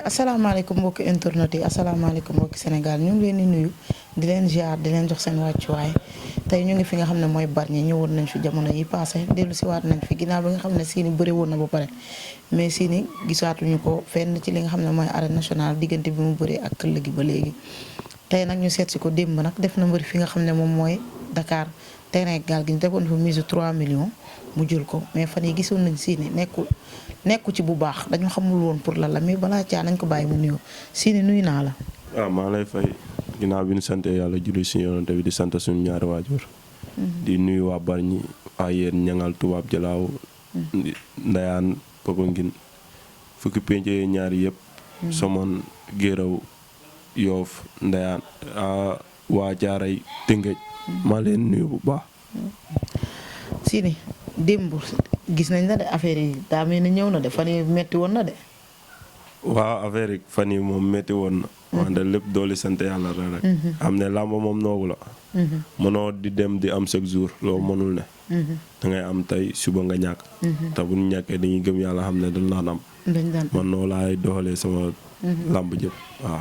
asalaamaaleykum mbokki internet yi asalaamaaleykum mbokki Sénégal ñu ngi leen di nuyu di leen ziar di leen jox seen wàccuwaay tey ñu ngi fi nga xam ne mooy Bargny ñëwoon nañ fi jamono yi passé dellu si waat nañ fi ginnaaw bi nga xam ne Siiny bëri woon na ba pare mais Siiny gisaatuñu ko fenn ci li nga xam ne mooy arène nationale diggante bi mu bëree ak këll gi ba léegi tey nag ñu seet si ko démb nag def na mbëri fi nga xam ne moom mooy Dakar terrain gaal gi ñu defoon fa mise 3 millions mu jël ko mais fan yi gisoon nañ Siiny nekku ci bu baax dañu xamul woon pour la mais balaa caa nañ ko bàyyi mu nuyoo Siiny nuyu naa la. waaw maa lay fay ginnaaw bi ñu sante yàlla julli si yonent bi di sant suñu ñaari waajur di nuyu waa Bargny waa yéen ñangal tubaab jalaaw ndayaan Popenguine fukki penc ñaari yëpp Somone Géraw Yoof ndayaan waa Jaaray Tëngéej maa leen nuyu bu baax. Siiny démb gis nañ la de affaire yi daa mel ni ñëw na de fan yi metti woon na de. waaw affaire yi fan yi moom metti woon na. wante lépp dooli sant yàlla rek. am ne làmb moom noogu la. mënoo di dem di am chaque jour loolu mënul ne. da ngay am tey suba nga ñàkk. te bu ñu ñàkkee dañuy gëm yàlla xam ne dañ daan am. man noo laay doxalee sama làmb jëpp waaw.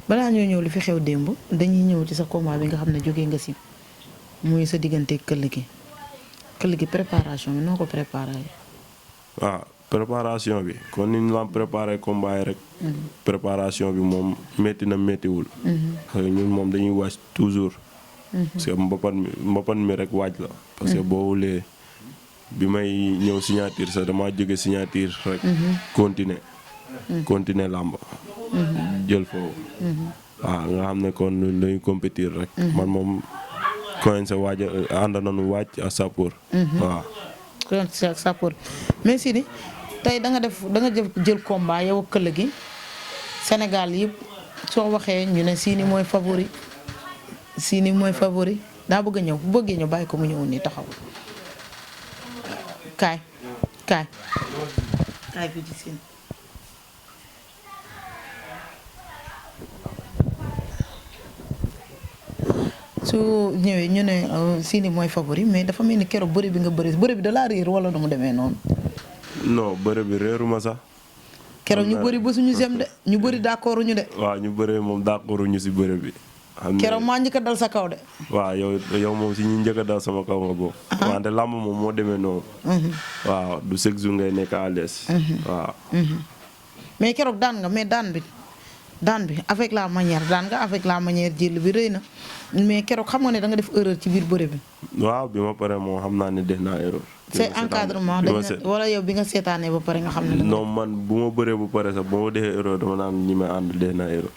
balaa ñoo ñëw li fi xew démb dañuy ñëw ci sa combat bi nga xam ne jógee nga si muy sa diggante këll gi préparation bi noo ko préparé. waaw préparation bi kon ni ñu daan préparé combat yi rek. préparation bi moom métti na méttiwul. parce que ñun moom dañuy wàcc toujours. parce que mbapat mi rek waaj la. parce que boo wulee bi may ñëw signature sax damaa jóge signature rek. continuer làmb. jël foofu. waaw nga xam ne kon dañuy compétir rek. man moom. Coen sa waaj ànd nañu wàcc ak Sapeur. waaw. Coen sa ak Sapeur mais Siiny tey da nga jël combat yow ak këll gi Sénégal yëpp soo waxee ñu ne Siiny mooy favori daa bëgg a ñëw bu bëggee ñëw bàyyi ko mu ñëw nii taxaw kaay fii ci Siiny. su ñëwee ñu ne Siiny mooy favori mais dafa mel ni keroog bëri bi nga bëri bi da laa réer wala nu mu demee noonu. non bëri bi réeruma sax. keroog ñu bëri ba suñu sem de ñu bëri d'accord ñu de. waaw ñu bëri moom d'accord ñu si bëri bi. keroog maa njëkk a dal sa kaw de. waaw yow moom si ñu njëkk a dal sama kaw nga bokk. wante làmb moom moo demee noonu. waaw du chaque jour ngay nekk à l'aise. waaw. mais keroog daan nga mais daan bi avec la manière jël bi rëy na mais keroog xam nga ne da nga def erreur ci biir bëre bi. waaw bi ma pare moom xam naa ne def naa erreur. c'est encadrement wala yow bi nga seetaanee ba pare nga xam ne. non man bu ma bëree bu pare sax bu ma defee erreur dama naan ñi may ànd def naa erreur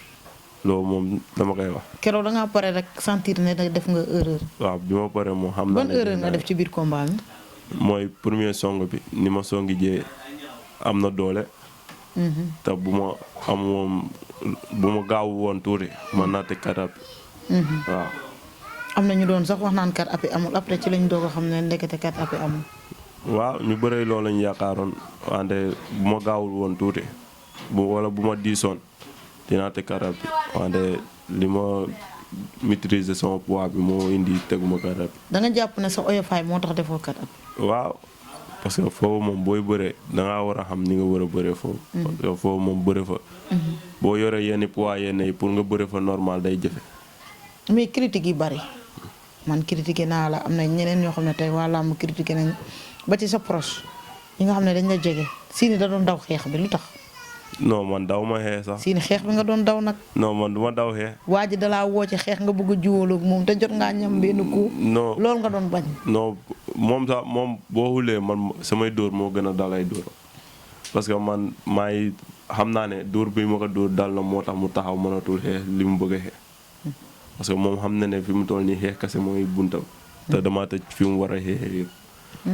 loolu moom dama koy wax. keroog da ngaa pare rek sentir ne def nga erreur. waaw bi ma pare moom xam naa ne. ban erreur nga def ci biir combat bi. mooy premier song bi ni ma songi jee am na doole. te bu ma gaaw woon tuuti mën naa teg katap. waaw. am na ñu doon sax wax naan kat api amul après ci lañ doog a xam ne ndekete kat api amul. waaw ñu bëre loolu lañu yaakaaroon wante bu ma gaawul woon tuuti wala bu ma diisoon dinaa teg katap bi wante li ma maîtriser sama poids bi moo indi teguma katap bi. da nga jàpp ne sa oyofaay moo tax defoo kat api. waaw parce que foofu moom booy bëree dangaa war a xam ni nga war a bëree foofu. parce que foofu moom bëre fa. boo yoree yenn poids yenn yi pour nga bëre fa normal day jafe. mais critique yi bari man critiqué naa la am na ñeneen ñoo xam ne tey waa làmb critiqué nañ ba ci sa proche ñi nga xam ne dañ la jege Siiny da doon daw xeex bi lu tax. non man daw ma xeex sax. Siiny xeex bi nga doon daw nag. non man du ma daw xeex. waa ji dalaa woo ci xeex nga bëgg a juwaloog moom te jot ngaa ñam benn coup. non loolu nga doon bañ. non moom sax moom boo xulee man samay dóor moo gën a dalay dóor parce que man maay xam naa ne dóor bi ma ko dóor dal na moo tax mu taxaw mënatul xeex li mu bëgg a xeex. parce que moom xam na ne fi mu toll nii xeex kese mooy buntam. te damaa tëj fi mu war a xeexee yëpp.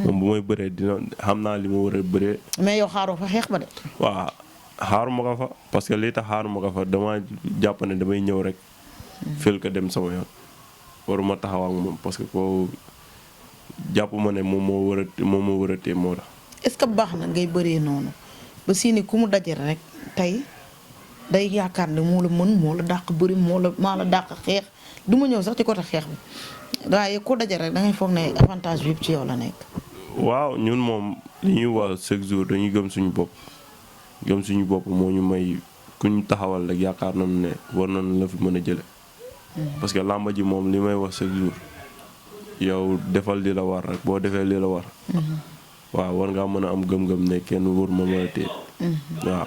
moom bu may bëree dina xam naa li ma war a bëree. mais yow xaaroo fa xeex ba de. waaw xaaruma ko fa parce que lii tax xaaruma ko fa dama jàpp ne damay ñëw rek. fël ko dem sama yoon. waruma taxaw ak moom parce que ko jàpp ma ne moom moo war a téye moo tax. est-ce que baax na ngay bëree noonu ba Siiny ku mu dajale rek tey day yaakaar ne moo la mën moo la dàq bëri maa la dàq xeex du ma ñëw sax ci côté xeex bi waaye ku dajale rek da ngay foog ne avantage bi yëpp ci yow la nekk. waaw ñun moom li ñuy wax chaque jour dañuy gëm suñu bopp moo ñu may kuñ taxawal rek yaakaar nañu ne war nañu la fi mën a jële parce que làmba ji moom li may wax chaque jour yow defal li la war rek boo defee li la war. waaw war ngaa mën a am gëm-gëm ne kenn wóor ma mën a téye. waaw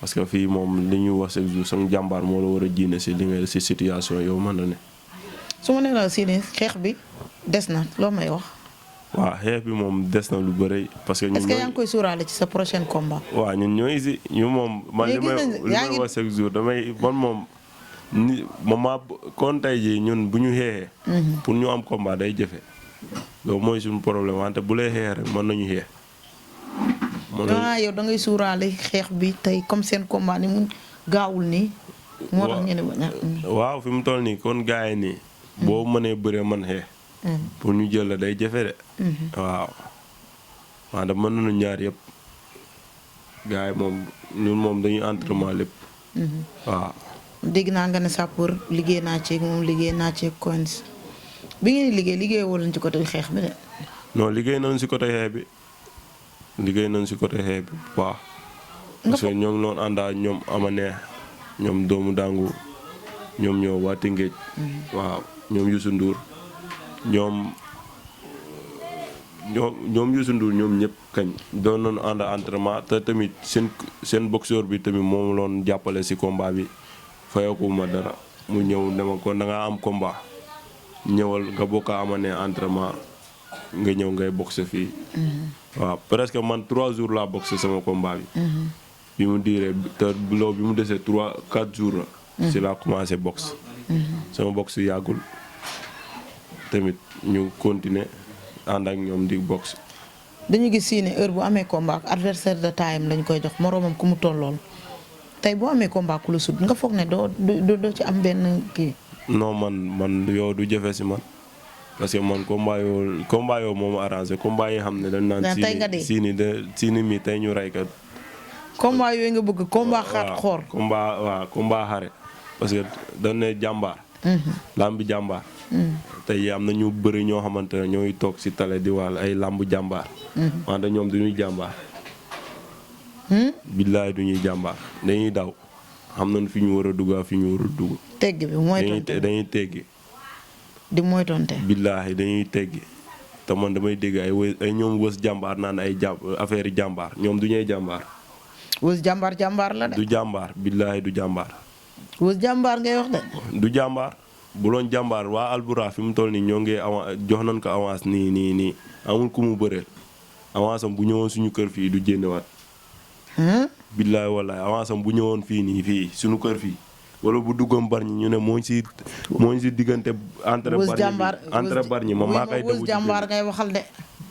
parce que fii moom li ñuy wax chaque jour sama jàmbaar moo la war a jiine si li nga si situation yow mën na ne. su ma nee la Siny xeex bi des na loo may wax. waaw xeex bi moom des na lu bëri parce que. est-ce que yaa ngi koy suuraale ci sa prochain combat. waaw ñun ñooy si ñu moom. man li may wax chaque jour damay man moom ni moment kon tey jii ñun bu ñu xeexee. pour ñu am combat day jafe. loolu mooy suñu problème wante bu lay xeex rek mën nañu xeex. yow da ngay suuraale xeex bi tey comme seen combat ni mu gaawul nii. moo tax ngeen waaw fi mu toll nii kon gars yi nii. boo mënee bëree man xeex. pour ñu jël la day jafe de. waaw wante mën nañu ñaar yëpp. gars yi moom ñun moom dañuy entraînement lépp. waaw. dégg naa nga ne Sapeur liggéey naa ci moom liggéey naa ci Quench bi ngeen di liggéey woo leen ci côté xeex bi de. non liggéey nañu si côté xeex bi liggéey nañu si côté xeex bi bu baax. parce que ñoo ngi doon àndaa ñoom ama neex ñoom doomu dàngu ñoom ñoo waa Tëngéej. waaw ñoom Youssou Ndour ñoom Youssou Ndour ñoom ñëpp kañ doon nañu ànd entraînement te tamit seen boxeur bi tamit moom loon jàppale si combat bi fayaku ma dara mu ñëw ne ma kon da ngaa am combat ñëwal nga bokk a ama ne entraînement nga ñëw ngay boxe fii. waaw presque man 3 jours laa boxe sama combat bi. bi mu diiree te loolu bi mu desee 4 jours la. si laa commencé boxe. sama boxe yàggul tamit ñu continuer ànd ak ñoom di boxe. dañu gis Siny heure bu amee combat adversaire de taille lañ koy jox moroomam ku mu tollool tey boo amee combat ku la sut nga foog ne doo ci am benn kii. non man yow du jafe si man parce que man combat yoo moo ma arrangé combat yi xam ne dañ naan. Siny mi tey ñu rey kat. combat yooyu nga bëgg combat xaat xoor. combat xare parce que dañ ne jàmbaar. lamb bi jàmbaar. tey am na ñu bëri ñoo xamante ne ñooy toog si télé di wàll ay lamb jàmbaar. wante ñoom du ñuy jàmbaar. billaay du ñuy jàmbaar dañuy daw xam nañ fi ñu war a dugg fi ñu war a dugg. tegg bi moytonte dañuy teggi. di moytonte. billaahi dañuy teggi te man damay dégg ay ñoom wës jàmbaar naan ay affaire yi jàmbaar ñoom du ñuy jàmbaar. wës jàmbaar la de. du jàmbaar billaahi du jàmbaar. wës jàmbaar ngay wax de. du jàmbaar bu loon jàmbaar waa Albourakh fi mu toll nii ñoo ngi jox nañ ko avance nii amul ku mu bëreel avance am bu ñëwoon suñu kër fii du jénnewaat. billaay wallaay avance am bu ñëwoon fii suñu kër fii wala bu duggam Bargny ñu ne moo si diggante entre Bargny ma maa koy debu jàmbaar ngay waxal de.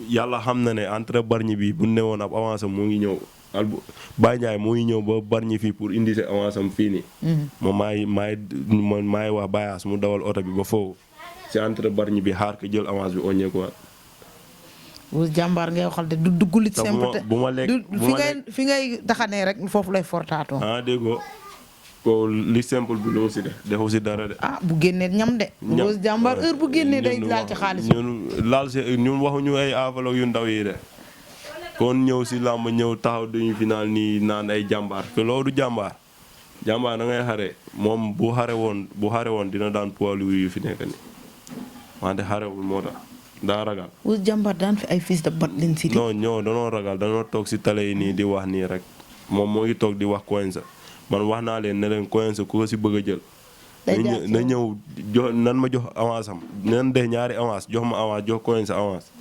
yàlla xam na ne entre Bargny bi bu newoon ab avance am moo ngi ñëw Baye Ndiaye moo ngi ñëw ba Bargny fii pour indi si avance am fii nii. ma maay wax Bayaas mu dawal oto bi ba foofu si entre Bargny bi xaar ko jël avance bi oññeekuwaat. wës jàmbaar ngay waxal de du duggulit simple bu ma lekk fi ngay taxanee rek foofu lay fortaatoo. déggoo ko li simple bi loo si defu si dara de. bu génnee ñam de. wës jàmbaar heure bu génnee day laal ci xaalis. ñun waxuñu ay enveloppe yu ndaw yi de kon ñëw si làmb ñëw taxaw duñu final nii naan ay jàmbaar te loolu du jàmbaar da ngay xare moom bu xare woon dina daan poids lourd yu fi nekk nii wante xarewul moo tax. daa ragal. wës jàmbaar daan fi ay fils de Batlin City. non danoo ragal danoo toog si télé yi nii di wax nii rek moom moo ngi toog di wax Quench man wax naa leen ne leen Quench ku ko si bëgg a jël. na ñëw nan ma jox avance am nan de ñaari avance jox ma avance jox Quench avance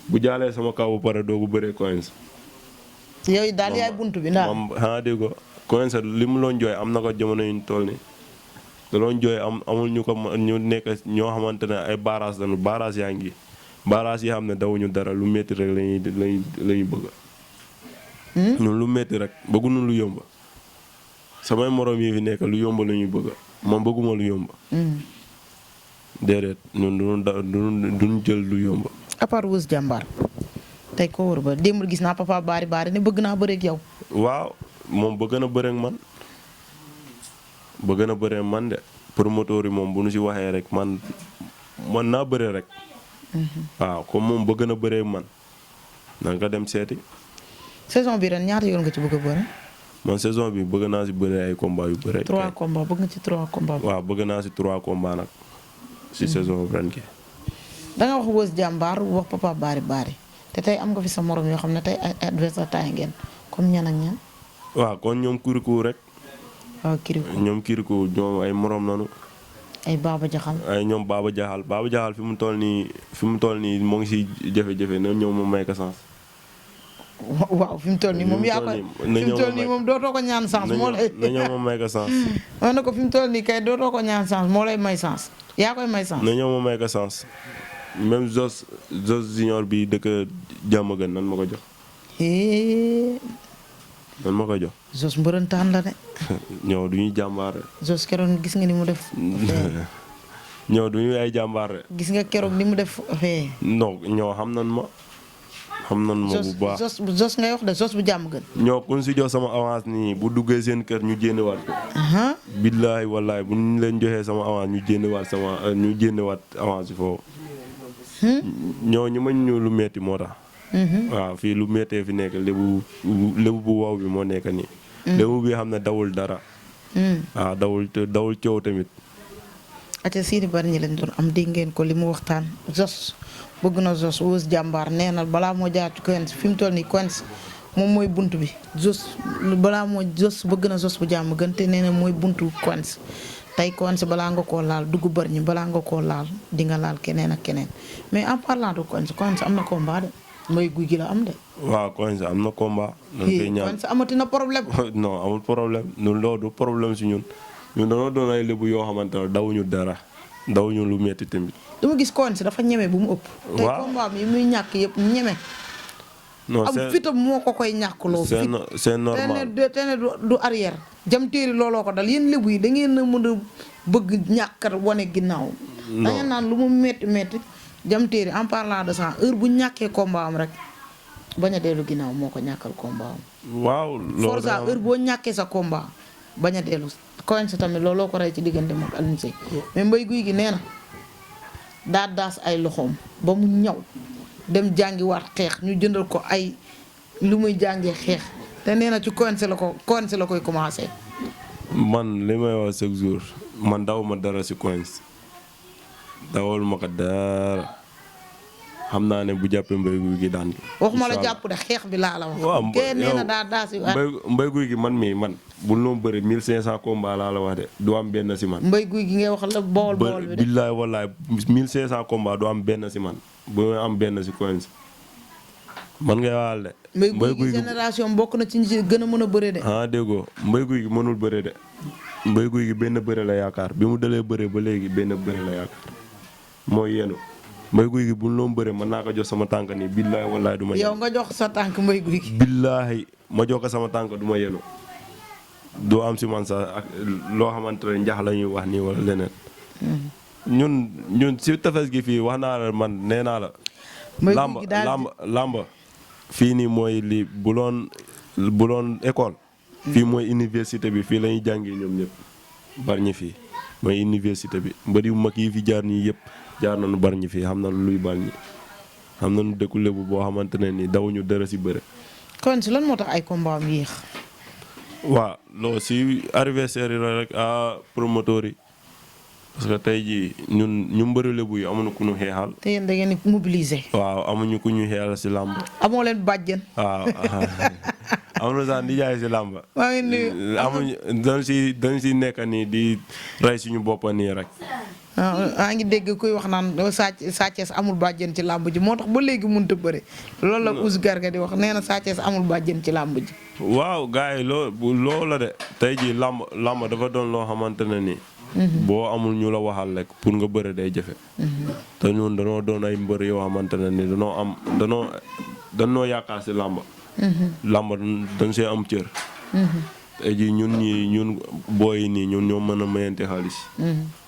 bu jaalee sama kaw ba pare doogu bëree Quench. yow daal yaay buntu bi ndax. moom xanaa dégg ko Quench li mu loon jooy am na ko jamono yu ñu toll nii. da loon jooy amul ñu nekk ñoo xamante ne ay barrage lañu barrage yaa ngi. baaraas yi xam ne dawuñu dara lu métti rek lañuy bëgg. ñun lu métti rek bëgguñu lu yomb samay morom yi fi nekk lu yomb la ñuy bëgg man bëgguma lu yomb. déedéet ñun duñu jël lu yomb. à part wës jàmbaar tey ko wër ba démb gis naa papa baari ne bëgg naa bëreeg yow. waaw moom bëgg na bëreeg man de promoteur yi moom bu ñu si waxee rek man naa bëre rek. waaw comme moom bëgg na bëree man na nga dem seeti. saison bi ren ñaata yoon nga ci bëgg a bëre. man saison bi bëgg naa si bëre ay combat yu bëre. 3 combats bëgg nga ci 3 combats. waaw bëgg naa si 3 combats nag. si saison ren gi. da nga wax Weuz jàmbaar wax Papa Bari te tey am nga fi sa morom yoo xam ne tey ay adversaire taay ngeen comme ñan ak ñan. waaw kon ñoom Kirikou rek. waaw Kirikou ñoom Kirikou ñoom ay morom nanu. ay Baba Jaxal. ay ñoom Baba Jaxal fi mu toll nii moo ngi si jafe-jafe na ñëw ma may ko sens. waaw fi mu toll nii moom yaa koy fi mu toll nii moom dootoo ko ñaan sens moo lay. na ñëw ma may ko sens. wax na ko fi mu toll nii kay dootoo ko ñaan sens moo lay may sens yaa koy may sens. na ñëw ma may ko sens même Zos junior bi dëkk jàmm gën nan ma ko jox. nan ma ko jox. Zos mbërëntaan la de. ñëw du ñuy jàmbaar rek. Zos keroog gis nga ni mu def. ñëw du ñuy ay jàmbaar rek. gis nga keroog ni mu def fee. non ñoo xam nan ma. xam nan ma bu baax Zos ngay wax de Zos bu jàmm gën. ñoo kun si jox sama avance nii bu duggee seen kër ñu jénnewaat ko. billaay wallaay bu ñu leen joxee sama avance ñu jénnewaat avance bi foofu. ñoo ñu mañ ñu lu metti moo tax. waaw fii lu méttee fi nekk lébu bu wow bi moo nekk nii. lébu bi xam ne dawul dara. waaw dawul coow tamit. acca Sidi Bargny lañ doon am dégg ngeen ko li mu waxtaan Zos bëgg na Zos Weuz jàmbaar nee na balaa moo jaar ci Quench fi mu toll nii Quench moom mooy bunt bi Zos bëgg na Zos bu jàmm gën te nee na mooy buntu Quench tey Quench balaa nga koo laal dugg Bargny balaa nga koo laal di nga laal keneen ak keneen mais en parlant de Quench am na combat de Mbaye Gouy Gui la am de. waaw Quench am na combat. dañ koy ñaan Quench amati na problème. non amul problème ñun loolu du problème si ñun dañoo doon ay lébu yoo xamante ne dawuñu dara dawuñu lu metti tamit. dama gis Quench dafa ñeme bu mu ëpp. waaw tey combat yi muy ñàkk yëpp ñeme. non am fitam moo ko koy ñàkkloo. c'est normal te ne du arrière. jam téeri looloo ko dal yéen lébu yi da ngeen a mën a bëgg ñàkkat wane ginnaaw. da ngeen naan lu mu metti jam téeri en parlant de ça heure bu ñàkkee combat am rek bañ a dellu ginnaaw moo ko ñàkkal combat am. waaw loolu Forza heure boo ñàkkee sa combat bañ a dellu Quench tamit looloo ko rey ci diggante moom Alioune Seye mais Mbaye Gouy Gui nee na daa daas ay loxoom ba mu ñaw dem jàngiwaat xeex ñu jëndal ko ay lu muy jàngee xeex te nee na ci Quench la koy commencé. man li may wax chaque jour man daw ma dara si Quench dawal ma ko dara xam naa ne bu jàppee Mbaye Gouy Gui daan. waxuma la jàpp de xeex bi laa la wax. waaw kee nee na daa daas Mbaye Gouy Gui man bu loo bëri 1500 combats laa la wax de du am benn si man. Mbaye Gouy Gui ngay wax la bool bi de. billaay wallaay 1500 combats du am benn si man bu am benn si Quench man ngay waxal de. Mbaye Gouy Gui génération bokk na ci ñi gën a mën a bëre de. déggoo Mbaye Gouy Gui mënul bëre de Mbaye Gouy Gui benn bëre la yaakaar bi mu dalee bëre ba léegi benn bëre la yaakaar mooy yenu Mbaye Gouy Gui bu ñu doon bëre mën naa ko jox sama tànk nii billaay wallaay du ma yenu. yow nga jox sa tànk Mbaye Gouy Gui. billaay ma jox ko sama tànk du ma yenu doo am si man sax ak loo xamante ne njax la ñuy wax nii wala leneen. ñun si tefes gi fii wax naa la man nee naa la. làmb fii nii mooy li bu doon école. fii mooy université bi fii la ñuy jàngee ñoom ñëpp. Bargny fii mooy université bi mbër yu mag yi fi jaar nii yëpp jaar nañu Bargny fii xam nañu luy Bargny xam nañu dëkku lébu boo xamante ne nii dawuñu dara si bëre. Quench lan moo tax ay combat am yéex. waaw loolu si anniversaire yi la rek à promoteur yi parce que tey jii ñu mbëri lébu yi amuñu ku ñu xeexal. te yéen da ngeen di mobiliser. waaw amuñu ku ñu xeexal si làmb. amoo leen bàjjen. waaw amuñu sax di jaay si làmb. maa ngi nuyu amuñu dañ si nekk nii di rey suñu bopp nii rek. maa ngi dégg kuy wax naan Sa Thiès amul bàjjen ci làmb ji moo tax ba léegi mënut a bëre loolu la Ousse Garga di wax nee na Sa Thiès amul bàjjen ci làmb ji. waaw gars yi loolu la de tey jii làmb dafa doon loo xamante ne nii. boo amul ñu la waxal rek pour nga bëre day jafe. te ñun danoo doon ay mbër yoo xamante ne nii danoo yaakaar si làmb. làmb dañ see am cër. tey jii ñun booy nii ñun ñoo mën a mayante xaalis.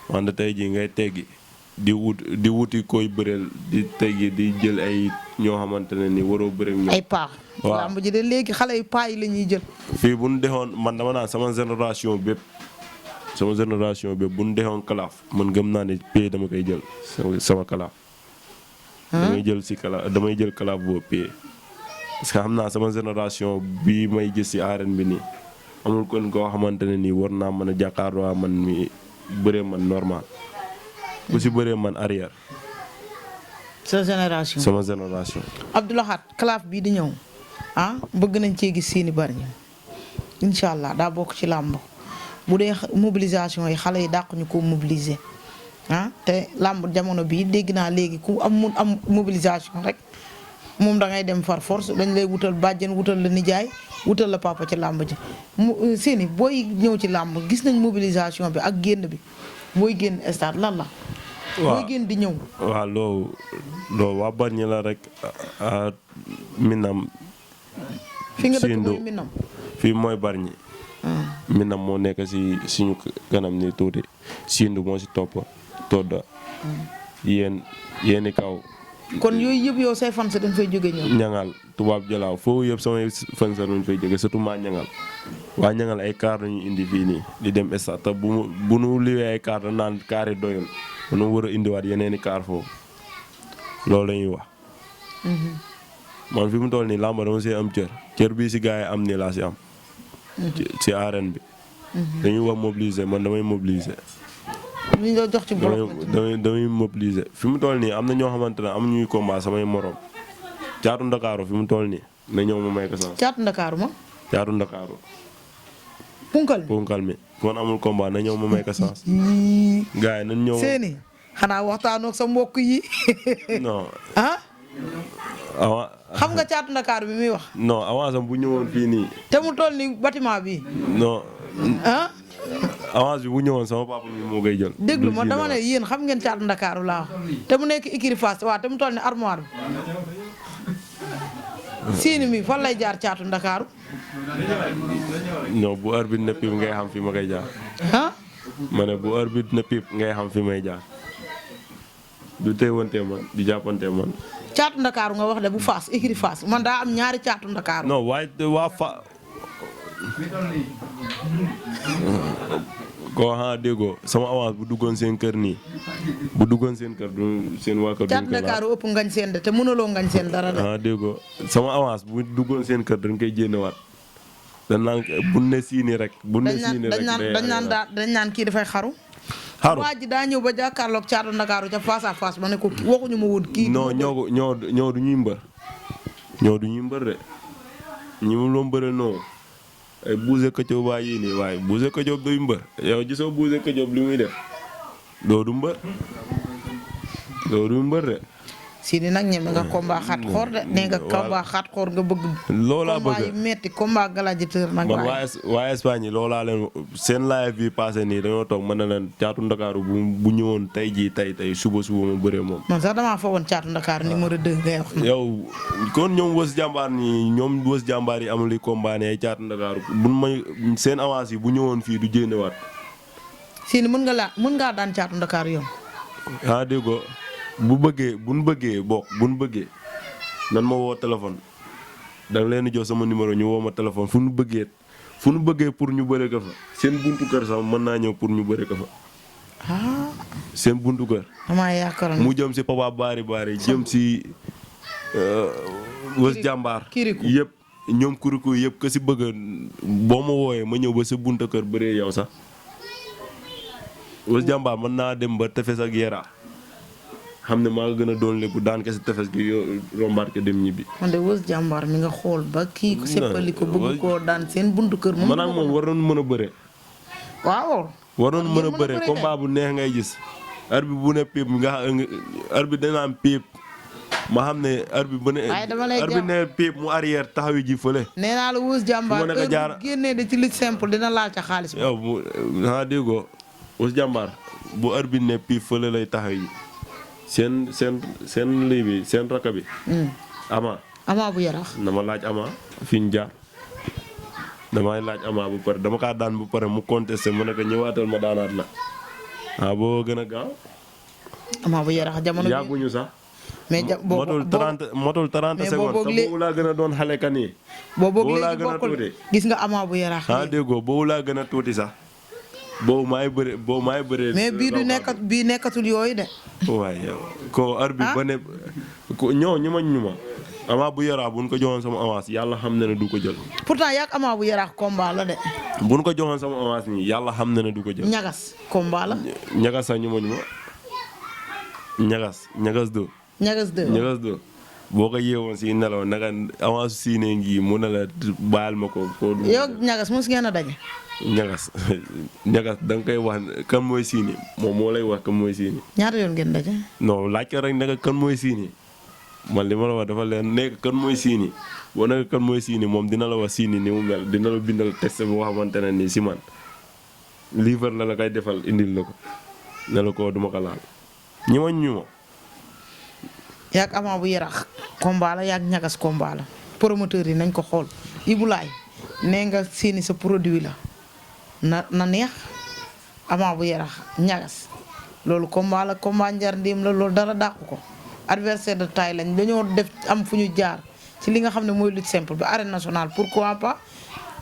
wante tey jii ngay teggi di wuti koy bëreel di teggi di jël ay ñoo xamante ne ni waroo bëreeg ñoom. ay paa. waaw làmb ji de léegi xale yu paa yi la ñuy jël. fii bu ñu defoon man dama naan sama génération bépp bu ñu defoon kalaaf man gëm naa ne pay dama koy jël sama kalaaf. damay jël kalaaf boobu pay parce que xam naa sama génération bii may gis ci arène bi nii amul kon koo xamante ne nii war naa mën a jàkkaarloo man mi bëree man normal ku si bëree man arrière. sa génération sama génération. Abdou Lahad Calaf bii di ñëw bëgg nañ cee gis Siny Bargny incha allah daa bokk ci làmb bu dee mobilisation yi xale yi dàq ñu ko mobiliser te làmb jamono bii dégg naa léegi ku am mobilisation rek moom da ngay dem far force dañ lay wutal bàjjen wutal la nijaay wutal la papa ci làmb ji Siny booy ñëw ci làmb gis nañ mobilisation bi ak génn bi booy génn stade lan la. waaw booy génn di ñëw. waaw loolu waa Bargny la rek Minam. fi nga dëkk mooy Minam. fii mooy Bargny. Minam moo nekk si suñu kanam ni tuuti Sindu moo si topp Todda. yéeni kaw. kon yooyu yëpp yow say fan sa dañ fay jóge ñëw. ñangal tubaab jalaaw foofu yëpp samay fan sa dañ fay jóge surtout maa ñangal waa ñangal ay kaar lañu indi fii nii di dem stade te bu nu liwee ay kaar naan kaar yi doyul nu war a indiwaat yeneeni kaar foofu loolu la ñuy wax. man fi mu toll nii làmb dama see am cër bii si gars yi am nii laa si am. ci arène bi. dañuy wax mobiliser man damay mobiliser. li ñu jox ci bloc damay mobiliser fi mu toll nii am na ñoo xamante ne am ñuy combat samay morom caatu ndakaaru fi mu toll nii na ñëw ma may ko sens. caatu ndakaaru ma. caatu ndakaaru. punkal mi kon amul combat na ñëw ma may ko sens. gars yi nañ ñëw. Seny xanaa waxtaanoo ak sa mbokk yi. non. xam nga caatu ndakaaru bi muy wax. non avance am bu ñëwoon fii nii. te mu toll nii bâtiment bi. non. avance bi bu ñëwoon sama papa mi moo koy jël. déglu ma dama ne yéen xam ngeen caatu ndakaaru laa wax te mu nekk écurie Fass waaw te mu toll ni armoire bi. Seny mi fan lay jaar caatu ndakaaru. non bu heure bi ne pip ngay xam fi ma koy jaar. ma ne bu heure bi ne pip ngay xam fi may jaar. du teewante man di jàppante man. caatu ndakaaru nga wax de bu Fass écurie Fass man daa am ñaari caatu ndakaaru. non waaye waa fa. koo xam déggoo sama avance bu duggoon seen kër nii bu duggoon seen kër du seen waa kër. caatu ndakaaru ëpp ngañ seen de te mënuloo ngañ seen dara de. déggoo sama avance bu duggoon seen kër dañ koy jénnewaat dañ naan bu ne Siny rek. bu ne Siny rek dañ naan kii dafay xaru. waa ji daa ñëw ba jàkkaarloog caatu ndakaaru ca face à face ma ne ko waxuñu ma woon kii. non ñoo du ñuy mbër. ñoo du ñuy mbër de ñi mu loom bëre non ay Boucher Ketchup baa yii nii waaye Boucher Ketchup duy mbër yow gisoo Boucher Ketchup li muy def doo du mbër de. Siny nag ñeme nga combat xat xoor de nee nga combat xat xoor nga bëgg. loolaa bëgg combat yu metti combat gladiateur nag. man waa Espagne loolaa leen seen live bi passé nii dañoo toog mën na leen caatu ndakaaru bu ñëwoon tey jii tey suba ma bëree moom. man sax damaa fa woon caatu ndakaaru numéro 2 ngay wax. yow kon ñoom wës jàmbaar yi amul li combat ne ay caatu ndakaaru buñ may seen avance yi bu ñëwoon fii du jénnewaat. Siny mën ngaa daan caatu ndakaaru yow. dégg nga bu ñu bëggee nan ma woo téléphone danga leen di jox sama numéro ñu woo ma téléphone fu ñu bëggee pour ñu bëre ko fa seen buntu kër sax mën naa ñëw pour ñu bëre ko fa. seen buntu kër. damaa yaakaaroon mu jëm si Papa Bari jëm si wës jàmbaar. yëpp ñoom kuriku yëpp ka si bëgg boo ma wooyee ma ñëw ba sa buntu kër bëree yow sax wës jàmbaar mën naa dem ba tefes ak Yera. xam ne maa nga gën a doon lépp daan kese tefes gi rombaat ko dem ñibbi. man de wës jàmbaar mi nga xool ba kii ko seppali ko bëgg koo daan seen buntu kër. man ak moom war nañu mën a bëre. waaw. war nañu mën a bëre combat bu neex ngay gis. heure bi bu ne piip nga heure bi dana am piip ma xam ne heure bi bu ne. waaye dama lay heure bi ne piip mu arrière taxawi ji fële. nee naa la wës jàmbaar heure bu génnee de ci lutte simple dina laal ca xaalis. yow bu déggoo wës jàmbaar bu heure bi ne piip fële lay taxawi ji. seen lii bi seen rakka bi. ama bu yaraax. dama laaj ama fi ñu jaar damay laaj ama bu pare dama kaa daan bu pare mu contesté mu ne ko ñëwaatal ma daanaat la boo gën a gaaw. ama bu yaraax jamono bi yàgguñu sax. mais motul 30 secondes te boobu laa gën a doon xale kan yi. boobu laa gën a tuuti gis nga ama bu yaraax. déggoo boobu laa gën a tuuti sax. boobu maay bëree. mais bii nekkatul yooyu de. waaye yow ko ar bi ba ne ko ñoo ñu ma Ama bu Yaraax bu ñu ko joxoon sama avance yàlla xam na ne du ko jël. pourtant yaa ak Ama bu Yaraax combat la de. bu ñu ko joxoon sama avance nii yàlla xam na ne du ko jël. ñagas combat la. ñagas sax ñu ma ñagas do. ñagas do boo ko yeewoon si nelaw naka avance siinee ngi mu ne la baal ma ko. yow ñagas mos ngeen a daje. ñagas da nga koy wax kan mooy siini moom moo lay wax kan mooy siini. ñaata yoon ngeen daje. non laaj ko rek naka kan mooy siini man li ma la wax dafa leen nekk kan mooy siini boo nekk kan mooy siini moom dina la wax siini ni mu mel dina la bindal test boo xamante ne nii si man livre la koy defal indil la ko ne la ko duma ko laal ñu ma. yaag Ama bu Yaraax combat la yaag ñagas combat la promoteur yi nañ ko xool Ibulaay nee nga seeni sa produit la na neex Ama bu Yaraax ñagas loolu combat la combat njar ndéem la loolu dara dàqu ko adversaire de taille lañ dañoo def am fu ñu jaar ci li nga xam ne mooy lutte simple bi arène nationale pourquoi pas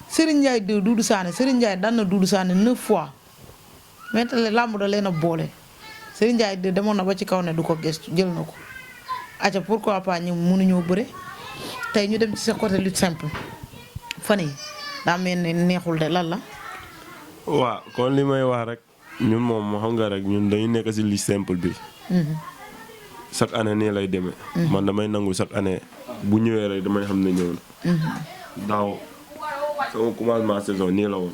Serigne Ndiaye 2 Doudou Sané Serigne Ndiaye daan na Doudou Sané 9 fois mais te làmb da leen a boole Serigne Ndiaye 2 demoon na ba ci kaw ne du ko gëstu jël na ko aca pourquoi pas ñu mënuñoo bëre tey ñu dem ci sa côté lutte simple fan yi daa mel ne neexul de lan la. waaw kon li may wax rek ñun moom xam nga rek ñun dañu nekk si lutte simple bi. chaque année nii lay demee. man damay nangu chaque année bu ñëwee rek damay xam ne ñëw na. daaw sama commencement saison nii la woon.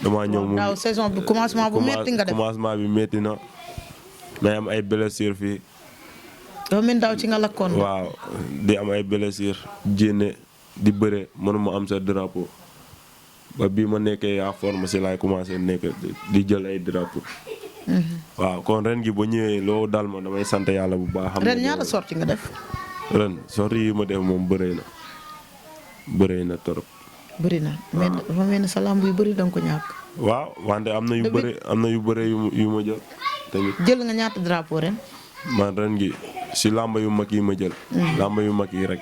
damaa ñëw mu daaw saison bi commencement bu metti nga def commencement bi metti na may am ay blessure fii. dafa mel daaw ci nga lakkoon. waaw di am ay blessure jénne di bëre mënuma am sa drapeau ba bii ma nekkee yaa forme si laay commencé nekk di jël ay drapeau. waaw kon ren gi ba ñëwee loo dal ma damay sant yàlla bu baax. xam ren ñaata sorti nga def. ren sorti yi ma def moom bëree na torop. bëri na mais dafa mel ni sa lamb yu bëri danga ko ñàkk. waaw wante am na yu bëre yu ma jël tamit. jël nga ñaata drapeau ren. man ren gi si lamba yu mag yi ma jël. lamba yu mag yi rek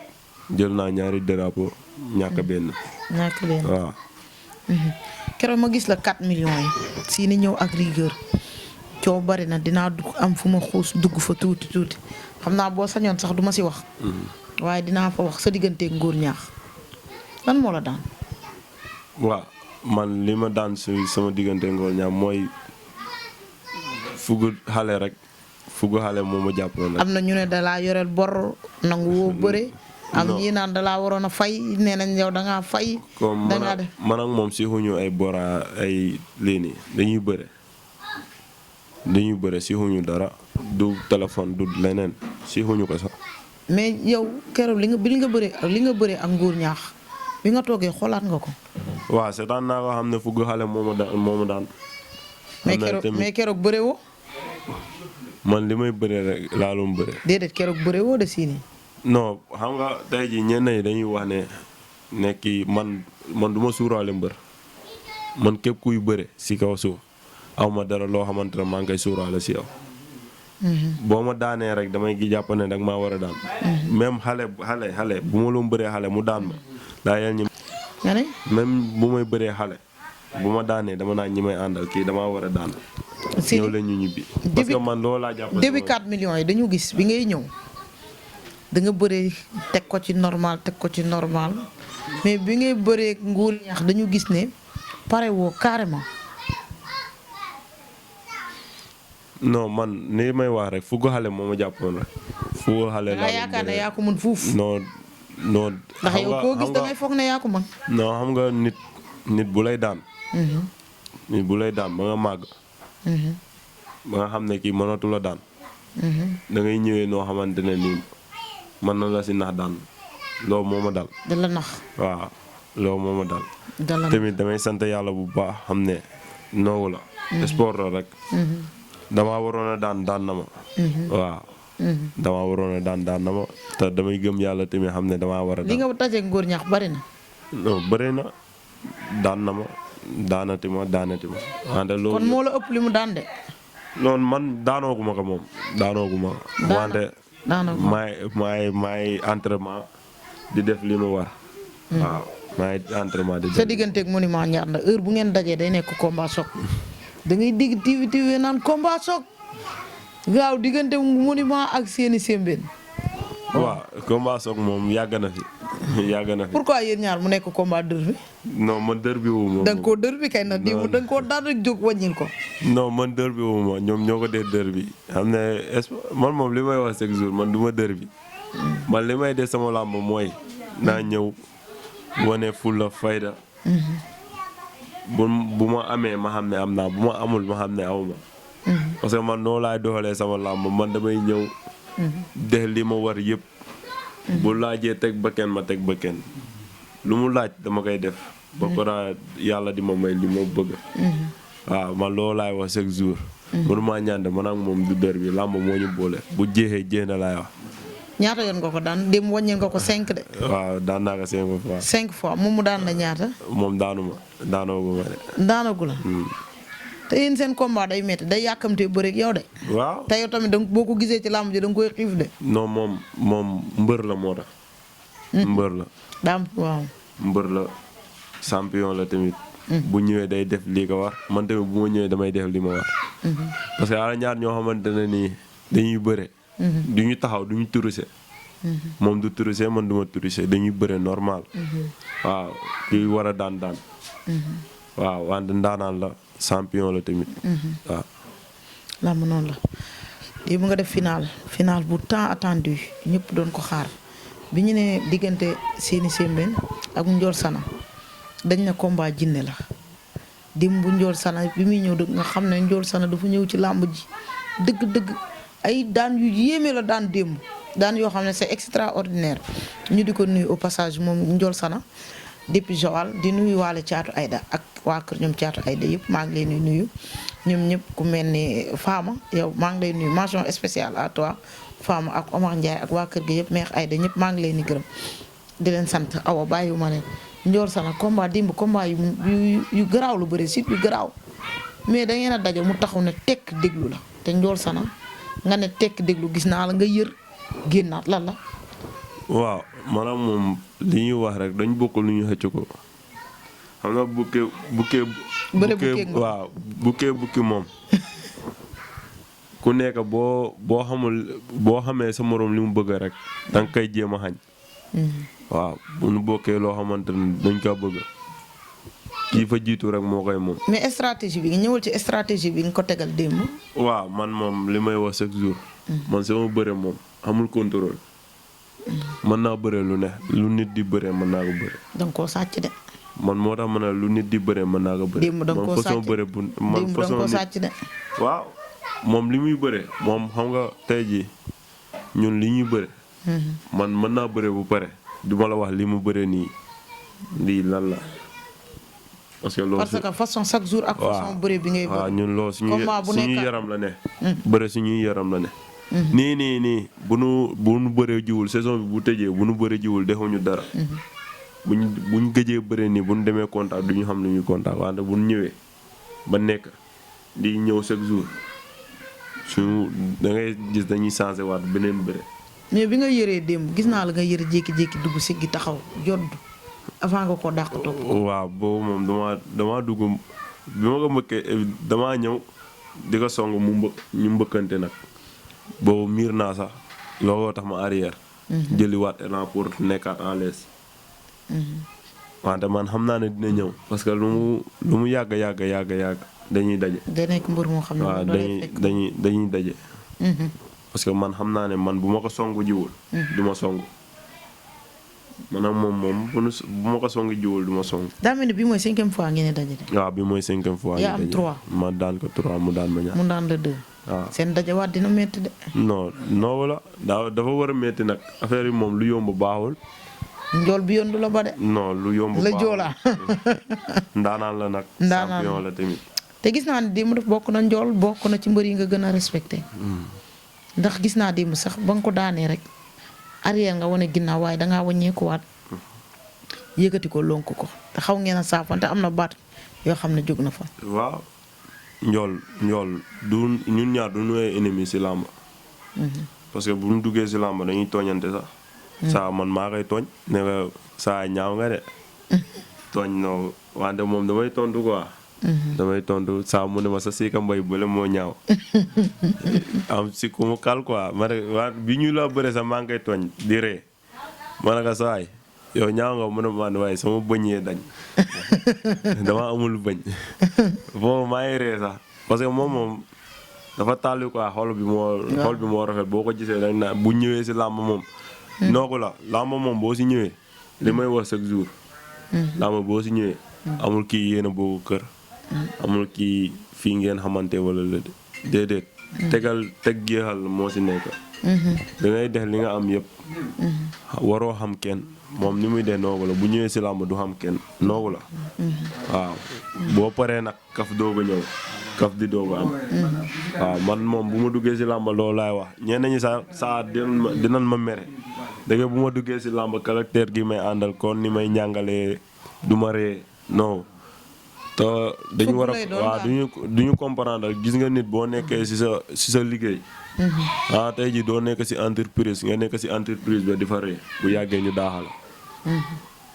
jël naa ñaari drapeau ñàkk benn. waaw. keroog ma gis la 4 millions yi. si ni ñëw ak rigueur coow bari na dinaa am fu ma xuus dugg fa tuuti xam naa boo sañoon sax duma si wax. waaye dinaa fa wax sa digganteeg Ngor Ñaax lan moo la daan. waaw man li ma daan si sama diggante Ngor Ñaax mooy fugu xale rek. fugu xale moo ma jàppoon. am na ñu ne dalaa yoreel bor nangu woo bëre. am ñii naan dalaa waroon a fay nee nañ yow dangaa fay. dangaa def man ak moom si xuñu ay bora ay lii nii dañuy bëre si xuñu dara du téléphone du leneen si xuñu ko sax. mais yow keroog li nga bëree ak Ngor Ñaax bi nga toogee xoolaat nga ko. waaw seetaan naa ko xam ne fugu xale moo ma daan. mais keroog bëree woo. man li may bëree rek laalum bëre. déedéet keroog bëree woo de Sini. non xam nga tey jii ñenn ñi dañuy wax ne kii man du ma suuraale mbër man képp kuy bëre si kaw suuf aw ma dara loo xamante ne maa ngi koy suuraale si yow. boo ma daanee rek damay gi jàpp ne dag maa war a daan. même xale bu ma loon bëree xale mu daan ma daa yel ñi. nga ne. même bu may bëree xale bu ma daanee dama naan ñi may àndal kii damaa war a daan. si ñëw leen ñu ñibbi. parce que man loolu laa jàpp. début 4 millions yi dañu gis bi ngay ñëw da nga bëree teg ko ci normal mais bi ngay bëree Ngor Ñaax dañu gis ne pare woo carrément. non man ni may wax rek fugu xale moo ma jàppoon rek. fugu xale laa yaakaar ne yaa ko mën fuuf. non. ndax yow koo gis da ngay foog ne yaa ko mën. non xam nga nit bu lay daan. nit bu lay daan ba nga màgg. ba nga xam ne kii mënatu la daan. da ngay ñëwee noo xamante ne nii mën na la si nax daan loolu moo ma dal. da la nax. waaw loolu moo ma dal. tamit damay sant yàlla bu baax xam ne noowu la. sport la rek. damaa waroon a daan na ma. waaw. damaa waroon a daan na ma te damay gëm yàlla tamit xam ne damaa war a daan. li nga tajee Ngor Ñaax bari na. non bëri na daan na ma daanati ma. wante loolu kon moo la ëpp li mu daan de. noonu man daanooguma ko moom daanooguma ko. wante maay entraînement di def li mu war. waaw maay entraînement di def. sa digganteeg monument ñaar na heure bu ngeen dajee day nekk combat choc da ngay digg tiwi naan combat choc waaw diggante monument ak seeni sembeen. waaw combat soog moom yàgg na fi yàgg na fi. pourquoi yéen ñaar mu nekk combat dër bi. non man dër bi wu ma. da nga koo dër bi kay na diw da nga koo daan rek jóg wàññil ko. non man dër bi wu ma ñoom ñoo ko dee dër bi xam ne man moom li may wax chaque jour man du ma dër bi. man li may def sama làmb mooy. naa ñëw wane fulla fayda. bu ma amee ma xam ne am naa bu ma amul ma xam ne aw ma. parce que man noo laay doxalee sama làmb man damay ñëw. def li ma war yëpp. bu laajee teg bëkken ma teg bëkken lu mu laaj dama koy def. ba ko yàlla di ma may li ma bëgg. waaw man loolu laay wax chaque jour. mënuma ñaan man ak moom du dër bi làmb moo ñu boole bu jeexee jeex na laay wax. ñaata yoon nga ko daan dem wàññil nga ko 5 de. waaw daan naa ko 5 fois. 5 fois moom mu daan la ñaata. moom daanoogu ma de. daanagu la. te yéen seen combat day métti day yàkkamtee bëre ak yow de. waaw te yow tamit danga boo ko gisee ci làmb ji da nga koy xiif de. non moom mbër la moo tax. mbër la. daam waaw. mbër la champion la tamit. bu ñëwee day def lii ko war man tamit bu ma ñëwee damay def li ma war. parce que ala ñaar ñoo xamante ne nii dañuy bëre. du ñu taxaw du ñu turuse. moom du turuse man du ma turuse dañuy bëre normal. waaw kii war a daan. waaw wante ndaanaan la champion la tamit. waaw. làmb noonu la lii mu nga def final bu temps attendu ñëpp doon ko xaar bi ñu ne diggante Séni Sembène ak Ndiol Sana dañ ne combat jinne la dim bu Ndiol Sana bi muy ñëw nga xam ne Ndiol Sana dafa ñëw ci làmb ji dëgg-dëgg ay daan yu yéeme la daan démb daan yoo xam ne c'est extraordinaire ñu di ko nuyu au passage moom Ndiol Sana depuis Joal di nuyu waale Caatu Ayda ak waa kër ñoom Caatu Ayda yëpp maa ngi leen di nuyu ñoom ñëpp ku mel ni Fama yow maa ngi lay nuyu mention spéciale à toi Fama ak Omar Ndiaye ak waa kër gi yëpp meex Ayda ñëpp maa ngi leen di gërëm di leen sant awa bàyyiwuma leen Ndiol Sana combat dimb combat yu garaaw lu bëri sit yu garaaw mais da ngeen a daje mu taxaw ne tekk déglu la te Ndiol Sana nga ne tekk déglu gis naa la nga yër génnaat lan la. waaw maanaam moom li ñuy wax rek dañ bokk lu ñu xëcc ko xam nga bukki moom ku nekk boo xamee sa moroom li mu bëgg rek danga koy jéem a xañ. waaw bu nu bokkee loo xamante ne dañ ko bëgg kii fa jiitu rek moo koy moom. mais stratégie bi nga ñëwal ci stratégie bi nga ko tegal démb. waaw man moom li may wax chaque jour. man sama bëre moom amul contrôle. mën naa bëre lu ne lu nit di bëre mën naa ko bëre. da nga koo sàcc de. man moo tax ma ne lu nit di bëre mën naa ko bëre. démb da nga koo sàcc bëre bu man démb da nga koo sàcc de. waaw moom li muy bëre moom xam nga tey jii ñun li ñuy bëre. man mën naa bëre bu pare du ma la wax li mu bëre nii lii lan la. parce que façon chaque jour ak façon bëre bi ngay bëre. waaw ñun loolu suñuy yaram la ne. bëre suñuy yaram la ne. nii bu nu bëree jiwul saison bi bu tëjee bu nu bëree jiwul defuñu dara. buñ gëjee bëree nii bu nu demee contact du ñu xam lu ñuy contact wante bu nu ñëwee ba nekk di ñëw chaque jour suñu da ngay gis dañuy changé waat beneen bëre. mais bi nga yëree démb gis naa la nga yëre jékki-jékki dugg siggi taxaw jodd avant nga ko dàq topp. waaw boobu moom damaa dugg bi ma ko mbëkkee damaa ñëw di ko song ñu mbëkkante nag. boobu miir naa sax looloo tax ma arrière. jëliwaat élan pour nekkaat en l'aise. wante man xam naa ne dina ñëw parce que lu mu yàgg dañuy daje. da nekk mbër moo xam ne waaw dañuy daje. parce que man xam naa ne man bu ma ko songu jiwul. du ma songu. maanaam moom bu ma ko songu jiwul du ma songu. daa mel ni bii mooy 5e fois ngeen di daje de. waaw bii mooy 5e fois. yaa am 3 ma daan ko 3 mu daan ma ñaar. mu daan la 2. waaw seen dajawaat dina métti de. non wala dafa war a métti nag affaire yi moom lu yomb baaxul. njool bi yoon du la ba de. non lu yomb baaxul la joolaa. ndaanaan la nag. champion la tamit. te gis naa ne démb daf bokk na njool bokk na ci mbër yi nga gën a respecté. ndax gis naa démb sax ba nga ko daanee rek arrière nga wane ginnaaw waaye dangaa wàññeekuwaat yëkkati ko lonk ko te xaw ngeen a saafante am na baat yoo xam ne jóg na fa. waaw njool du ñun ñaar du ñu ay ennemi si làmb. parce que bu ñu duggee si làmb dañuy tooñante sax. saa man maa koy tooñ ne ko saa ñaaw nga de. tooñ no wante moom damay tontu quoi. damay tontu saa mu ne ma sa siika mbay bële moo ñaaw. am si ku mu kal quoi ma ne waa bi ñu la bëre sax maa ngi koy tooñ di ree ma ne ko saay yow ñaaw nga mu ne ma waaye sama bëñ yee dañ dama amul bëñ boobu maa ngi ree sax parce que moom dafa tàlli quoi xol bi moo rafet boo ko gisee rek na bu ñëwee si làmb moom. nooku la làmb moom boo si ñëwee li may wax chaque jour. làmb boo si ñëwee. amul kii yéen a boobu kër. amul kii fii ngeen xamante wala la déedéet. teg jeexal moo si nekk. da ngay def li nga am yëpp. waroo xam kenn moom ni muy dee noogu la bu ñëwee si làmb du xam kenn noogu la. waaw boo paree nag kaf doog a ñëw kaf di doog a am. waaw man moom bu ma duggee si làmb loolu laay wax ñenn ñi saa dinañ ma mere. dëgg bu ma duggee si làmb caractère gi may àndal kon ni may njàngalee du ma ree non. te dañu war a waaw duñu comprendre gis nga nit boo nekkee si sa liggéey. tey ji doo nekk si entreprise nga nekk si entreprise ba di fa ree bu yàggee ñu daaxal.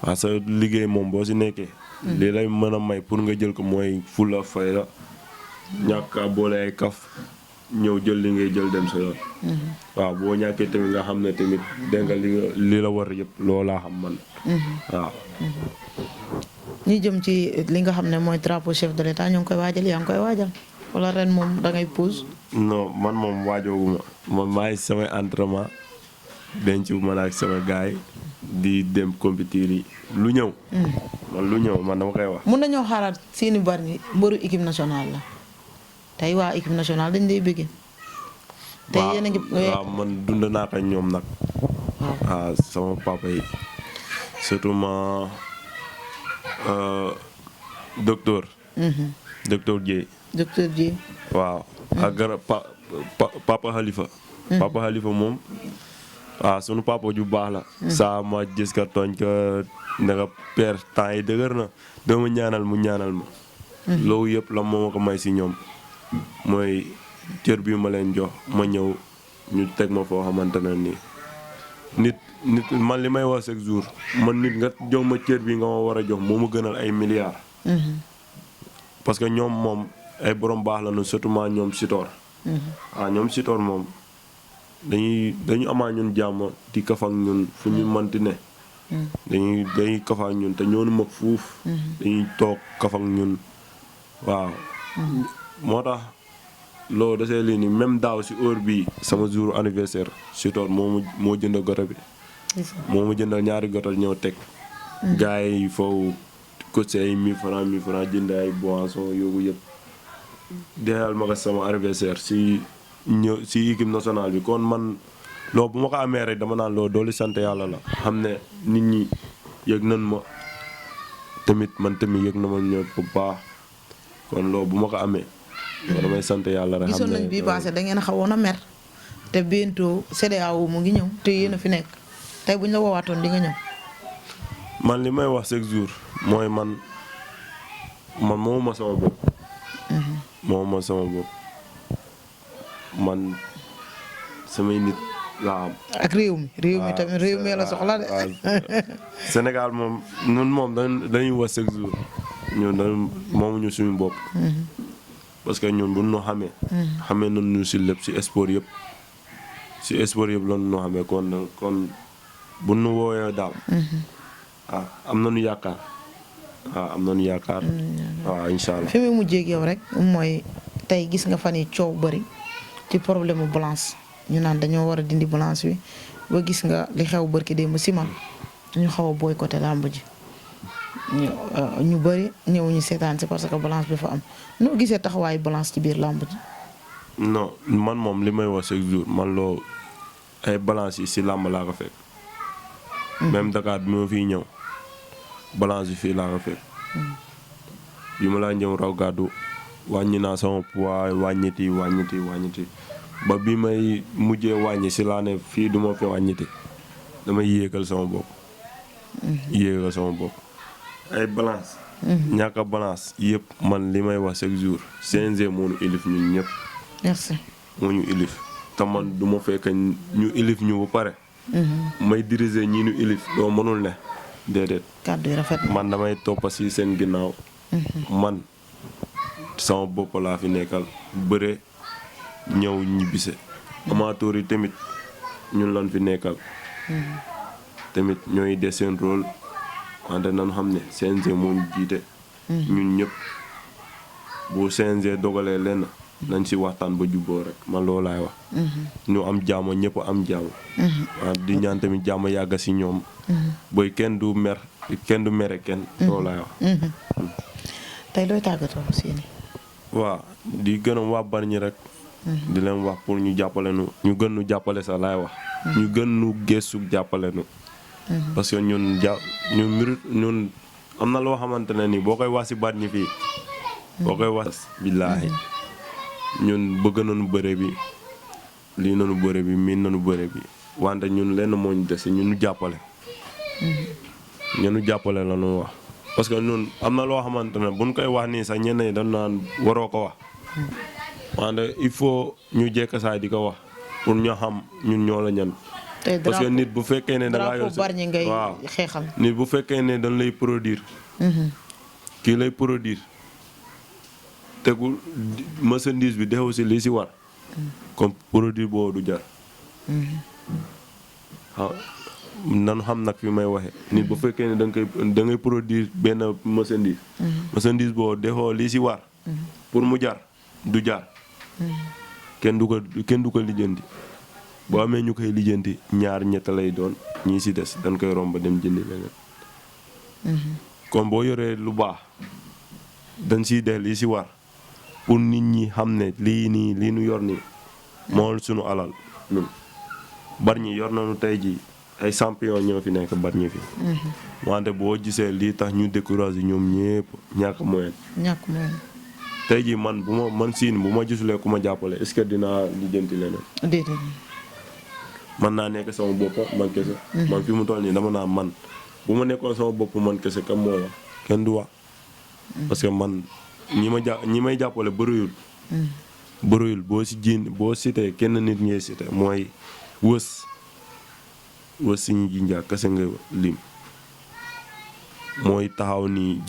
waaw sa liggéey moom boo si nekkee. lii lay mën a may pour nga jël ko mooy fulla fayda ñàkk a boole ay kaf ñëw jël li ngay jël dem sa yoon. waaw boo ñàkkee tamit nga xam ne tamit dégg nga li la war yëpp loolaa xam man. waaw. ñu jëm ci li nga xam ne mooy drapeau chef de l'état ñu ngi koy waajal yaa ngi koy waajal wala ren moom da ngay pause. non man moom waajooguma man maa ngi samay entraînement denc man ak sama gars yi di dem compétir yi lu ñëw. man lu ñëw man dama koy wax. mun nañoo xaaraat Siny Bargny mbëru équipe nationale la tey waa équipe nationale dañ lay bëggee. tey yéen a ngi waaw man dund naa ko ñoom nag. waaw sama papa yi surtout ma. docteur. docteur Dieye. docteur Dieye. waaw ak papa Khalifa. papa Khalifa moom waaw sunu papa ju baax la. saa ma gis ka tooñ ka ne nga père temps yi dëgër na doo ma ñaanal mu ñaanal ma. loolu yëpp la moo ma ko may si ñoom mooy cër bi ma leen jox ma ñëw ñu teg ma foo xamante ne nii. nit man li may wax chaque jour man nit nga jox ma cër bi nga ma war a jox moo ma gënal ay milliards. parce que ñoom moom ay borom baax la nu surtout ma ñoom Sitor. waaw ñoom Sitor moom dañu amaa ñun jàmm di kaf ak ñun fu ñu mënti ne. dañuy kaf ak ñun te ñoonu mag fuuf. dañuy toog kaf ak ñun waaw. moo tax loolu dasee lii nii même daaw si heure bii sama jour anniversaire Sitor moo jënd goto bi. moo ma jëndal ñaari gotal ñëw teg. gars yi foofu cotisé ay 1000 francs jënd ay boisson yoogu yëpp. dexal ma ko sama anniversaire si équipe nationale bi kon man loolu bu ma ko amee rek dama naan loolu dooli sant yàlla la. xam ne nit ñi yëg nañ ma tamit man tamit yëg na ma ñëw bu baax kon loolu bu ma ko amee. loolu damay sant yàlla rek. gisoon nañ bii passé da ngeen xawoon a mer te bientôt CEDEAO mu ngi ñëw te yéen a fi nekk tey bu ñu la woowaatoon di nga ñëw. man li may wax chaque jour mooy man moomuma sama bopp. moomuma sama bopp man samay nit laa am. ak réew mi tamit réew mi la soxla de. Sénégal moom ñun moom dañuy wax chaque jour ñun moomuñu suñu bopp. parce que ñun bu ñu xamee. xamee nañu si lépp si sport yëpp. si sport yëpp la ñu xamee kon bu ñu woowee daal. am nañu yaakaar. am nañu yaakaar. waaw incha allah. fi mu mujjee ak yow rek mooy tey gis nga fan yi coow bëri ci problème mu balance ñu naan dañoo war a dindi balance bi ba gis nga li xew barki démb si man ñu xaw a boycotté làmb ji. ñu bëri ñëwuñu seetaan si parce que balance bi fa am noo gisee taxawaayu balance ci biir làmb ji. non man moom li may wax chaque jour man loo ay balance yi si làmb laa ko fekk. même Dakar bi ma fiy ñëw balance yi fii laa ko fekk. bi ma laa ñëw raw gàddu wàññi naa sama poids wàññiti ba bi may mujjee wàññi si laa ne fii du ma fi wàññiti damay yéegal sama bopp. yéegal sama bopp. ay balance. ñàkk a balance yëpp man li may wax chaque jour CNG moo ñu ilif ñun ñëpp. merci. moo ñu ilif te man du ma fekk ñu ilif ñu ba pare. may diriger ñii ñu ilif doo mënul ne déedéet. kàddu yi rafet man damay toppa si seen ginnaaw. man sama bopp laa fi nekkal bëre ñëw ñibbise amateur yi tamit ñun lan fi nekkal tamit ñooy des seen rôle wante nan xam ne CNG moo ñu jiite ñun ñëpp bu CNG dogalee lenn nañ si waxtaan ba jubboo rek man loolu laay wax ñu am jàmm ñëpp am jàmm waaw di ñaan tamit jàmm yàgga si ñoom booy kenn du mere kenn loolu laay wax tey looy tàggatoo Siny. waaw di gërëm waa Bargny rek di leen wax pour ñu jàppale nu ñu gën nu jàppale sax laay wax ñu gën nu gëstu jàppale nu parce que ñun am na loo xamante ne nii boo koy wax si Bargny fii boo koy wax billaahi ñun bëgg nañu bëre bi lii nañu bëre bi miin nañu bëre bi wante ñun lenn moo ñu dese ñu jàppale ñu jàppale la ñu wax parce que ñun am na loo xamante ne buñ koy wax nii sax ñenn ñi dañ naan waroo ko wax wante il faut ñu jekk saay di ko wax pour ñu xam ñun ñoo la ñan parce que nit bu fekkee ne da ngaa yor Bargny ngay xeexal nit bu fekkee ne dañ lay produire kii lay produire tegul marchandise bi defoo si lii si war comme produit boobu du jar waaw nan xam nag fi may waxe nit bu fekkee ne da ngay produire benn marchandise boobu defoo lii si war pour mu jar du jar kenn du ko lijjanti boo amee ñu koy lijjanti ñaar ñett lay doon ñii si des dañ koy romb dem jëndi leneen kon boo yoree lu baax dañ siy def lii si war pour nit ñi xam ne lii nu yor nii moo sunu alal ñun Bargny yor nañu tey ji ay champion ñoo fi nekk Bargny fi wante boo gisee lii tax ñu découragé ñoom ñëpp ñàkk moyen tey ji man Siny bu ma gisulee ku ma jàppale est-ce que dinaa lijjanti leneen déedéet man naa nekk sama bopp man kese man fi mu toll nii dama naa man bu ma nekkoon sama bopp man kese kam moo wax kenn du wax parce que man ñi may jàppale bëriwul boo cité kenn nit ngay cité mooy wës Siny Jinja kese nga lim mooy taxaw nii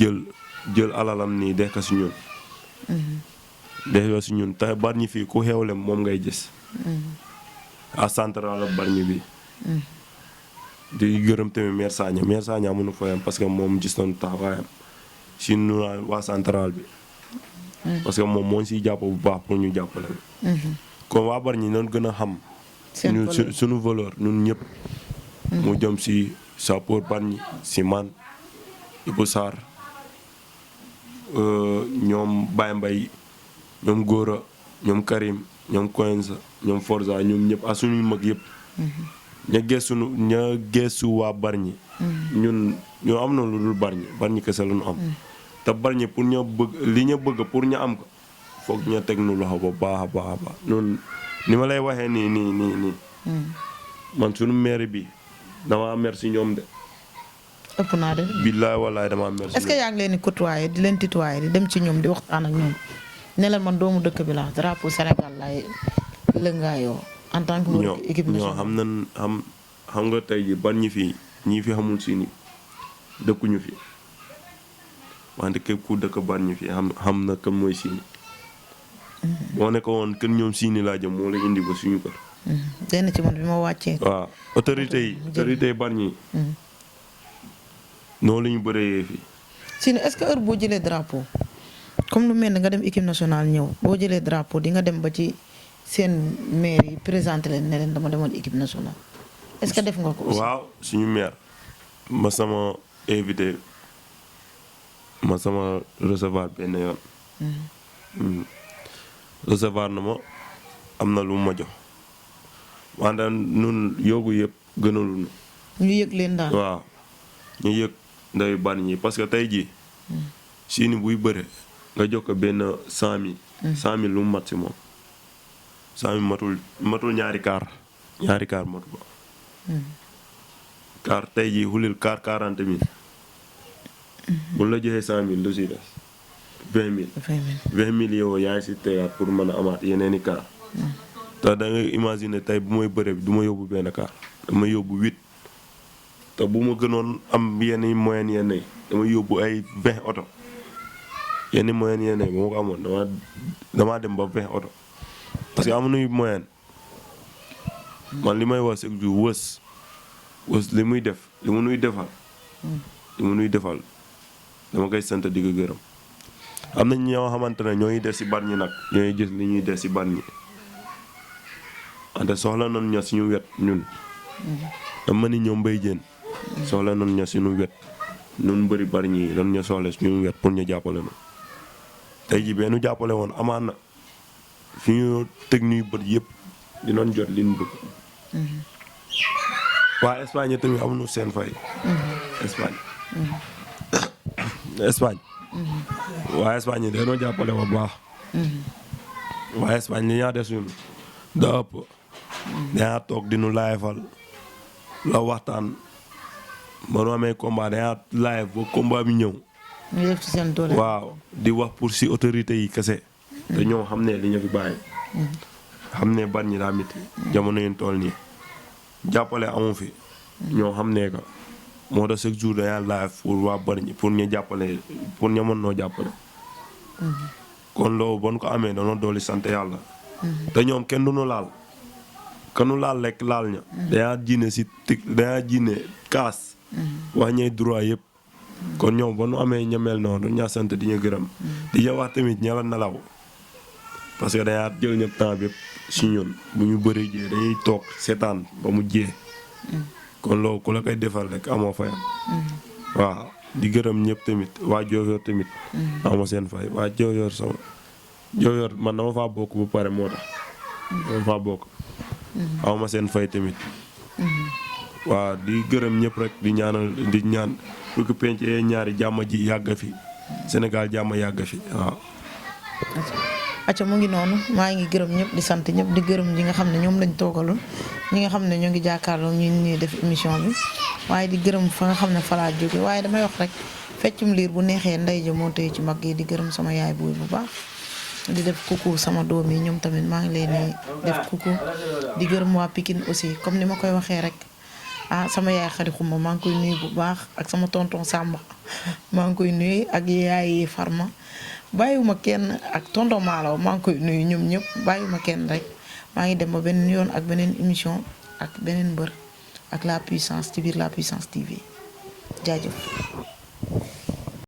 jël alalam nii def ko si ñun def ko si ñun te Bargny fii ku xewle moom ngay gis à central Bargny bi di gërëm tamit maire Sagna mënu fayam parce que moom gis nañu taxawaayam si nu waa central bi parce que moom moo siy jàpp bu baax pour ñu jàppale kon waa Bargny noonu gën a xam suñu valeur ñun ñëpp mu jëm si Sapeur Bargny si man Ibou Sarr ñoom Baye Mbaye ñoom Gora ñoom Karim ñoom Coenza ñoom Forza ñoom ñëpp ak suñuy mag yëpp ña geesu waa Bargny ñun ñoo am na lu dul Bargny kese la ñu am te Bargny pour ña bëgg pour ñu am ko foog ña teg nu loxo ba baax a baax a baax noonu ni ma lay waxee nii man suñu maire bi dama mer si ñoom de ëpp naa de billaay wallaay dama mer si est-ce que yaa ngi leen di côtoyer di leen tutoyer di dem ci ñoom di waxtaan ak ñoom ne leen man doomu dëkk bi la drapeau Sénégal laay lëngaayoo en tant que équipe nationale xam nga tey ji Bargny fii ñii fi xamul Siny dëkkuñu fi wante képp ku dëkk Bargny fii xam na kan mooy Siny boo nekk woon kën ñoom Siny laa jëm moo la indi ba suñu kër denn ci man bi ma wàccee waaw autorité yi Bargny noonu la ñu bëree fii Siny est-ce que heure boo jëlee drapeau comme lu mel ne nga dem équipe nationale ñëw boo jëlee drapeau di nga dem ba ci seen maire yi présenté leen ne leen dama demoon équipe nationale est-ce que def nga ko aussi. waaw suñu maire ma sama invité ma sama recevoir benn yoon recevoir na ma am na lu ma jox wante nun yóbbu yëpp gënaluñu ñu yëg leen daal waaw ñu yëg ndawi Bargny parce que tey jii Siny buy bëre nga jox ko benn 100 000 lu mu mat si moom 100 000 matul ñaari kaar matu ko kaar tey jii xulil kaar 40 000 bu la joxee 100 000 lu si des 20 000 yow yaa ngi si tegaat pour mën a amaat yeneen i kaar te da ngay imaginer tey bu may bëre bi du ma yóbbu benn kaar dama yóbbu 8 te bu ma gënoon am yenn moyen yenn yi dama yóbbu ay 20 oto yenn moyen yenn bu ma ko amoon damaa dem ba 20 oto parce que amuñu moyen man li may wax chaque jour wës li muy def li mu nuy defal dama koy sant di ko gërëm. am nañ ñoo xamante ne ñooy des si Bargny nag ñooy gis li ñuy des si Bargny ante soxla nañ ña suñu wet ñun. dama ni ñoom Mbaye Diène soxla nañ ña suñu wet ñun bëri Bargny yi dañ ña soxla suñu wet pour ñu jàppale na tey ji benn jàppale woon amaan na fi ñu teg ñuy bët yëpp dinañ jot li ñu bëgg. waa Espagne tamit amuñu seen fay. Espagne. waa Espagne yi dañoo jàppale bu baax. waa Espagne li ñaa des ñun da ëpp. dañaa toog di nu laayfal la waxtaan ba nu amee combat dañaa laayf ba combat bi ñëw. ñu def ci seen doole. waaw di wax pour si autorité yi kese. te ñoo xam ne li ñu fi bàyyi. xam ne Bargny daa métti jamono yi tool nii jàppale amu fi. ñoo xam ne que moo tax chaque jour dañaa live pour waa Bargny pour ñu jàppale pour ñu mën noo jàppale. kon loolu bon ko amee dañoo dooli sant yàlla. te ñoom kenn du nu laal. kanu laal lekk laal ña. dañaa jiine si dañaa jiine kaas. wax ñay droit yëpp. kon ñoom ba nu amee ñamel noonu dañu ñaa sant di ñu gërëm. di ñu wax tamit ña la nelaw. parce que dañaa jël ñëpp temps bi yëpp si ñun bu ñu bëree jee dañuy toog seetaan ba mu jee. kon loolu ku la koy defal rek amoo fayam. waaw di gërëm ñëpp tamit waa Diofior tamit. amoo seen fay waa Diofior sama Diofior man dama faa bokk bu pare moo tax. dama faa bokk. amoo seen fay tamit. waaw di gërëm ñëpp rek di ñaan pour que penc ñaari jàmm ji yàgg fi Sénégal jàmm yàgg fi waaw. acca mu ngi noonu maa ngi gërëm ñëpp di sant ñëpp di gërëm ñi nga xam ne ñoom lañ toogaloon ñi nga xam ne ñoo ngi jàkkaarloo ñu ñuy def émission bi waaye di gërëm fa nga xam ne fa laa jóge waaye damay wax rek feccum liir bu neexee ndey ja moo tëye ci mag yi di gërëm sama yaay buy bu baax di def kuku sama doom yi ñoom tamit maa ngi leen di def kuku di gërëm waa Pikine aussi comme ni ma koy waxee rek sama yaay xari xuma maa ngi koy nuyu bu baax ak sama tonton Samba maa ngi koy nuyu ak yaay Farma bàyyiwuma kenn ak tonton Malaw maa ngi koy nuyu ñoom ñëpp bàyyiwuma kenn rek maa ngi dem ba beneen yoon ak beneen émission ak beneen mbër ak la puissance ci biir la puissance TV jaajëf.